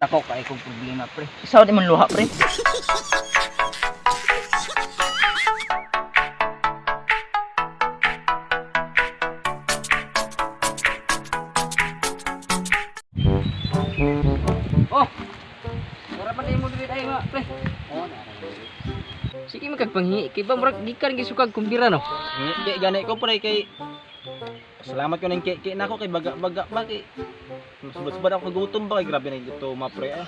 Ako kay kong problema, pre. Isaw di man luha, pre. Oh. Mura pa mo diri ay mga pre. Oh, sige magkagpanghi kay ba murag gikan gisukag kumbira no. Kay gani ko pre kay salamat ko ning kay nako kay baga-baga ba kay masubad-subad ako gutom ba kay grabe na gutom ma pre. Ah.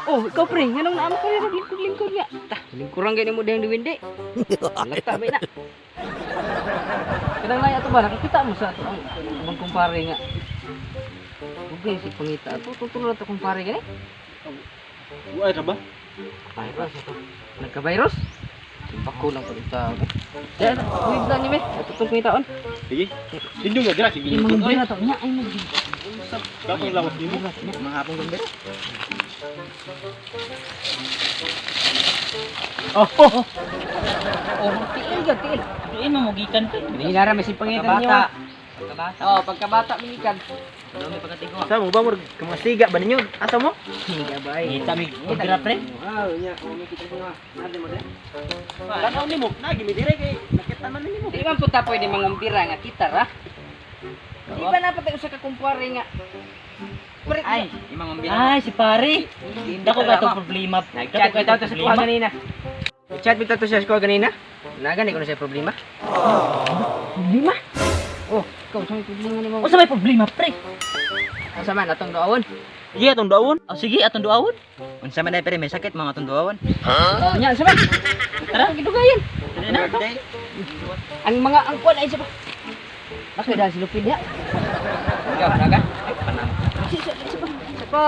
Oh, ikaw pre, nganong naamo ko rin lingkod-lingkod nga. Ta, lingkuran gani mo dahil diwindi. Lata ba na. Kanang laya ato ba nakakita mo sa ato ang abang kumpare nga. Ugay si pangita ato tutulong ato kumpare gani. Uay ra ba? Virus ato. Nagka-virus. Bako lang pag tao. Diyan, wait lang ni me. Ato tong pangitaon. Sige. Dindong nga dira sige Di mga lingkod oy. bira to nya ay mag. Kapong lawas nimo. Mga hapong kumbira. Oh, oh. Oh, tiil ga tiil. Diin mo gikan pre. Hinara may si pangitan niyo. Pagkabata. Oh, pagkabata mingikan. Dumi pagkatigo. Sa mo ba murag kamasiga ba ninyo? Asa mo? Hindi ba ay. Ngita mi kumbira, pre. Ah, nya, oh, may kita ko nga. Nade mo de. Tanaw nimo, nagi mi dire kay nakita man nimo. Di man punta pwede mangumbira nga kita ra. Di ba napat ay usa ka kumpare nga? Pre, Ay, imang kumbira. Ay, si pare. Dako ka tong problema. Nag-chat bitaw to sa kuha ganina. Nag-chat bitaw to sa kuha ganina. Nagani ko na siya problema. Problema? Oh, ikaw sa may problema nimo. Unsa may problema, pre? Asa man atong duawon? Sige atong daon. Oh, sige, atong duawon. Unsa man ay pre, may sakit mga atong duawon. Nya, asa man? Tara, gidugayan. Dali na. Ang mga angkon ay sa pa. Bakit dahil silupin niya? Ikaw, naga? Ay, panam. Sa pa. Sa pa.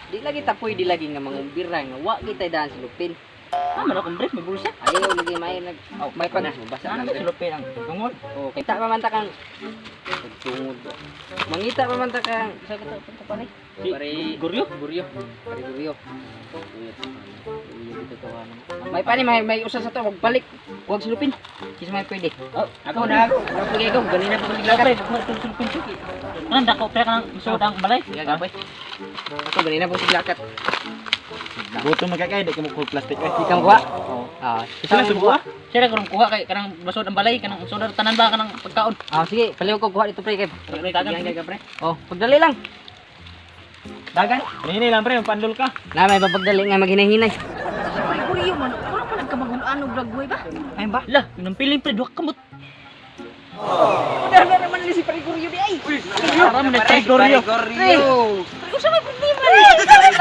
Di lagi tapoy, di lagi nga mangumbira nga wa kita dahil silupin. Ah, man akong pre, may bulsa. Ayaw lagi may nag oh, may pag basa Ano na ba sulupin ang tungod? Oh, kita pa man ta kang tungod. Mangita pa man ta kang sa kato punta pare. Pare Guryo? Guryo. Pare guryo. May pani may usa sa to magbalik. Huwag silupin. Kisa may pwede. Oh, Ako na ako. Ako ko ganina pa ko siglakat. Pre, huwag itong sulupin suki. Kanang dako pre kanang suod ang balay. Sige gabay. Ako ganina pa ko siglakat. Gutom man kay di ka mo plastic eh. Di ka makuha? Ah, Sila subo ah. Siya ra karong kuha kay kanang basod ang balay kanang sudar tanan ba kanang pagkaon. Ah, sige, paliw ko kuha dito pre kay. Pre, dagan. Pre, pre. Oh, pagdali lang. Dagan. Hinay lang pre, pandol ka. Na may papagdali nga maghinay-hinay. Si Pare Guryo man, wala pa nagkamagulaan og lagway ba? Ay ba? Lah, nang piling pre duha kamot. Wala na naman ni si Pare Guryo di ay. Aram na pre Goryo. Pre, pre, unsa may problema ni? Unsa may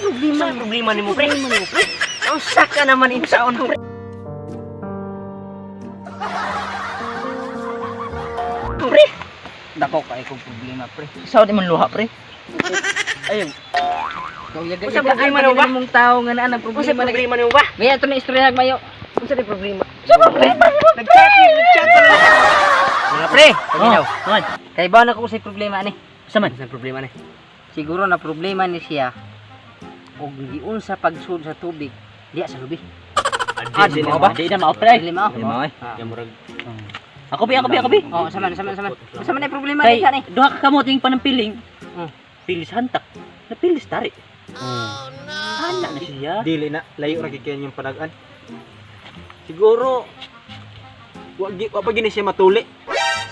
problema? Problema nimo pre. Problema nimo pre? Usa ka naman insaon pre. Pre. Dako kay kong problema pre. Isaw di man luha pre. Ayun. Ikaw yaga Unsa problema nimo ba? Mong tao nga naa ang problema. Unsa problema nimo ba? May ato na istorya mayo. Unsa di problema? Unsa problema nimo? Nag-chat nag-chat pa lang. Mga pre, paminaw. Man. Kay ba na ko sa problema ani? Unsa man? Unsa problema ni? Siguro na problema ni siya og giunsa pagsud sa tubig diya sa lubi. Ah, di na ba? Di na mao pre. Dili mao. Di mao. eh. Ah. Ako bi, ako bi, ako bi. Oh, sama sama sama. Unsa man ay problema Kay ni siya ni? duha ka kamot yung panampiling. Hmm. Pilis hantak. Napilis tari. Oh no. Ana na siya. Dili na layo ra gid kay yung panagan. Siguro wa pa gini siya matuli.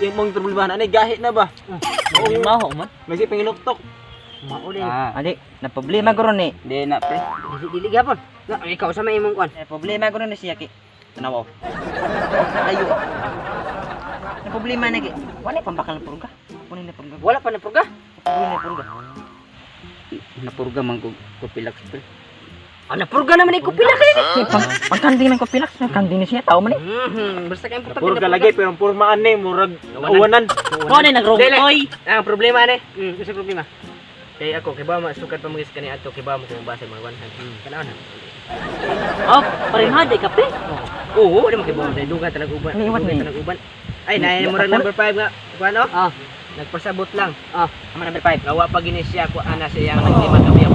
Yung mong problema na ani gahi na ba? Di mao man. May si panginuktok. Mao din. Ah, adi, na problema ko ron eh. Di na pre. Dili dili gyapon. Na ikaw sa may imong kwan. Na problema ko ron ni siya ki. Tanaw. Ayo. Na problema na ki. Wala pambakal na purga. Wala na purga. Wala pa na purga. Wala na purga. Napurga man ko kupilak pre. Ah, napurga naman ay kupilak eh. Pangkanding ng kopilak, kanding ni siya tao man eh. Basta kay importante Puro lagi pero puro maan ni murag uwanan. Ko na nagrongkoy. Ah, ang problema ani. Unsa problema? Kay ako kay ba masukat pa magis kani ato kay ba mo kung basa mga 100. Kanaon na. Oh, parinhade ka pre. Oo, di mo kay ba duga talaga uban. Ano iwan Duga ni? talaga uban. Ay, naay murag number 5 nga. Kuan oh. Ah. Nagpasabot lang. Ah, Ama number 5. gawa pa gini siya ko ana siya ang naglima ka biya.